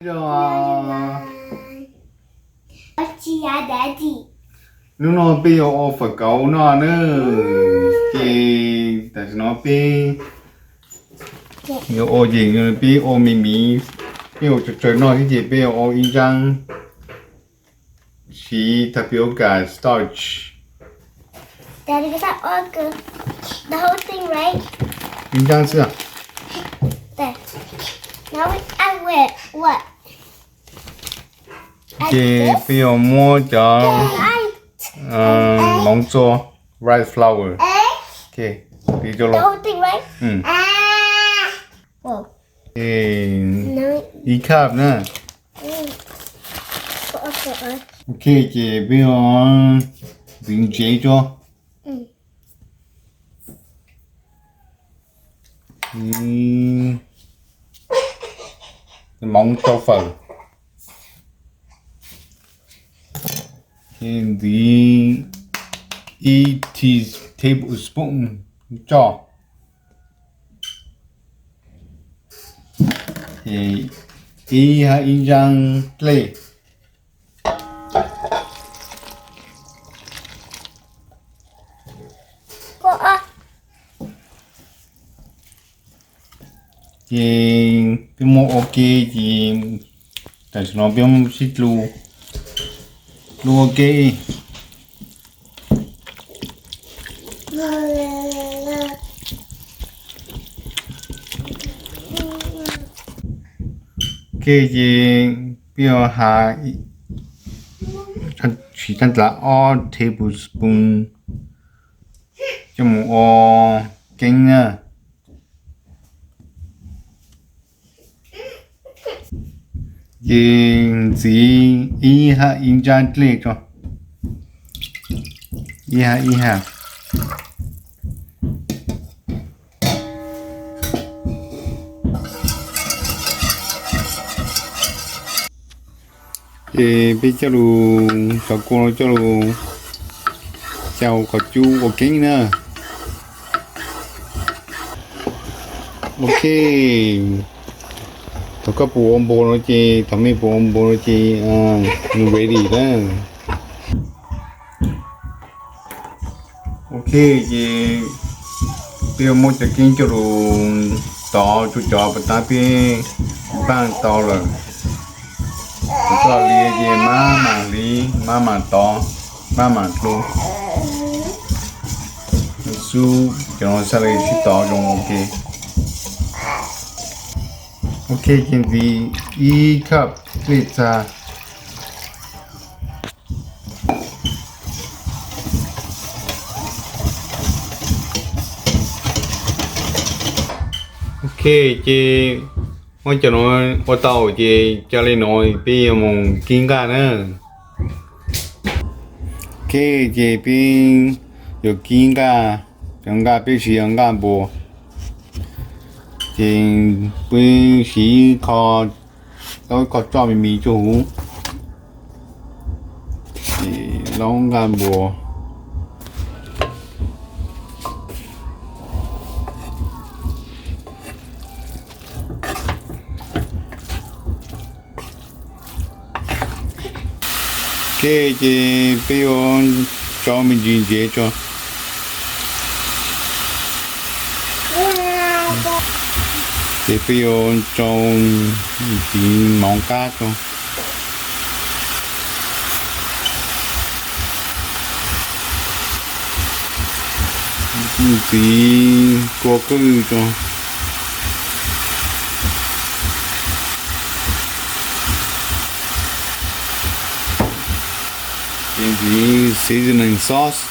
Hnub no peb yuav ua fawm kauv noj na. Ces tam sim no peb yuav ua ces peb ua me miv, peb ua tsawg tsawg noj thiab ces peb yuav ua ib nrab siv tapioca starch. Ib nrab xwb. Ces peb yuav muab cov hmoov txua, rice flour, ib cup na. Ok, ces peb yuav ntxiv ntsev tso. Hmoov rau fawm. Ces ntxiv ib tablespoon tso. Ib hab ib nrab dlej. Ces peb muab ua ke ces tam sim no peb sib dlua, dlua ua ke. Ok, ces peb yuav has, siv tag nrho ob tablespoon coj mus ua keeb na. Ces ntxiv ib hab ib nrab dlej tso, ib hab ib hab. Ces peb coj lug, cov kua no coj lug xyaw qhov cub ua keeb na. Ok, thaum koj pum ua npau no ces, thaum mej pum ua npau no ces nws ready na. Ok, ces peb yuav muab cov keeb coj lug tov rua cov pas tab peb npaaj tau lawm. Thaum koj hliv ces maj mam hliv, maj mam tov, maj mam dlua. Xub cov no xaav le sib tov zoo ua ke. Ok, ces ntxiv ib cup dlej txag. Ok, ces muab cov no ua tau ces ca le no peb yuav mus kib nqaj na. Ok, ces peb yuav kib nqaj, cov nqaj peb siv yog nqaj npua. Ces peb siv ib qho, tau ib qho tsoj me me rua huv, ces laub nqaj npua. Ok, ces peb yuav tsau me ntsis ntsev tso. Ces peb yuav tsau ntsis mov qab tso. Ntxiv kua qwj tso. Ces ntxiv seasoning sauce.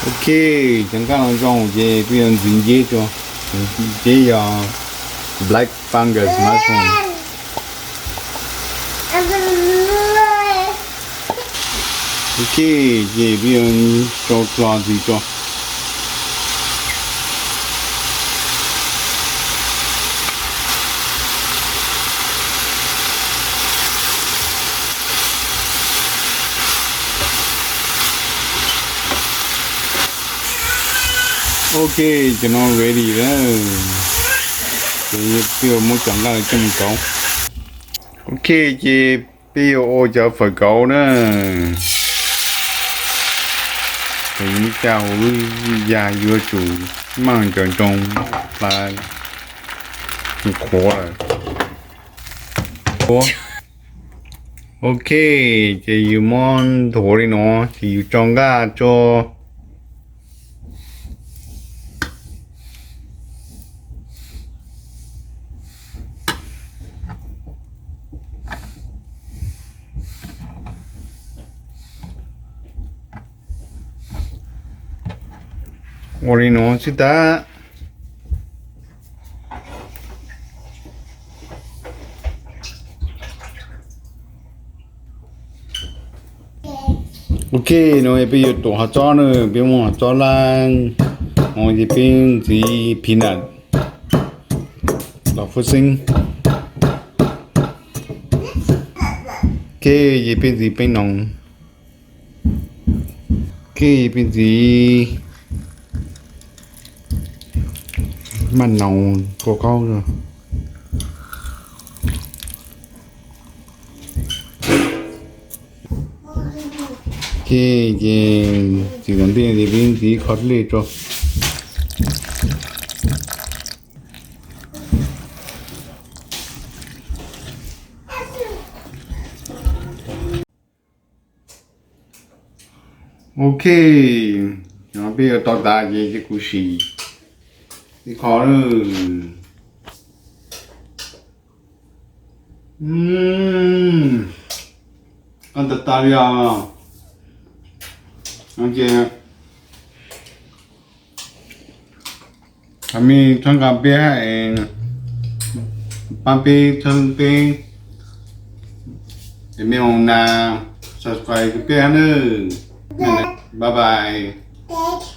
Ok, cov nqaj no zoo ces peb yuav ntxiv nceb tso. Nceb yog black fungus mushroom. Ok, ces peb yuav tsau dlua ntxiv tso. Ok, cov no ready lawm. Ces peb yuav muab cov nqaij coj mus kauv. Ok, ces peb yuav ua cov fawm kauv na. Ces yus muab caj huv ya yuav tsum maj cov ntsoog hla qhuav lawm. Ok, ces yus muab nthuav li no, ces yus tso nqaij tso. Ua li no xwb tag. Ok, no peb yuav tuav hov txob na, peb muab hov txob laj, no ces peb ntxiv peanut los fwj xeeb. Ok, ces peb ntxiv peeb noov. Ok, peb ntxiv maj noov kua qaub. Ok, ces txiv tom ntej ces peb ntxiv kho dlej tso. Ok, no peb yuav tau tas ces kuv sim ib qho. Qab tas tas li os. Ces thov mej txhawb nqa peb, pab peb txhawb peb, es mej mus na subscribe peb nawb. Bye bye.